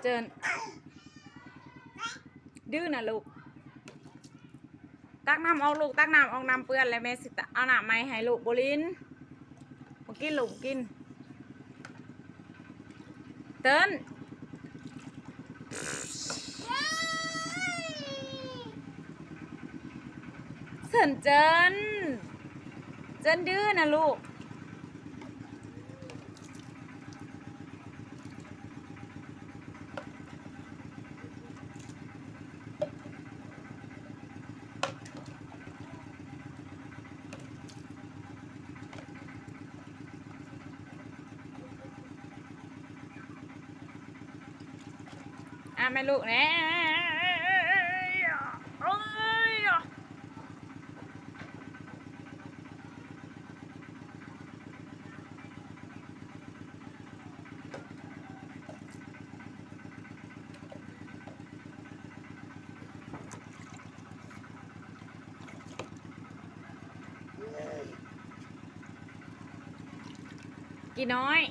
ເຈີນ ດື້ນະລູກ. ຕັກນ້ຳອອກລູກ, ຕັກນ້ຳອອກ, ນ້ຳເປື້ອນແລ້ວ ແມ່ຊິເອົານ້ຳໃໝ່ໃຫ້ລູກ. ບໍ່ຫຼິ້ນ, ບໍ່ກິນລູກ, ບໍ່ກິນ. ເຕີນ ເຊີນເຈີນ, ເຈີນດື້ນະລູກ. ອາ ແມ່ລູກແນ່. ກີນ້ອຍ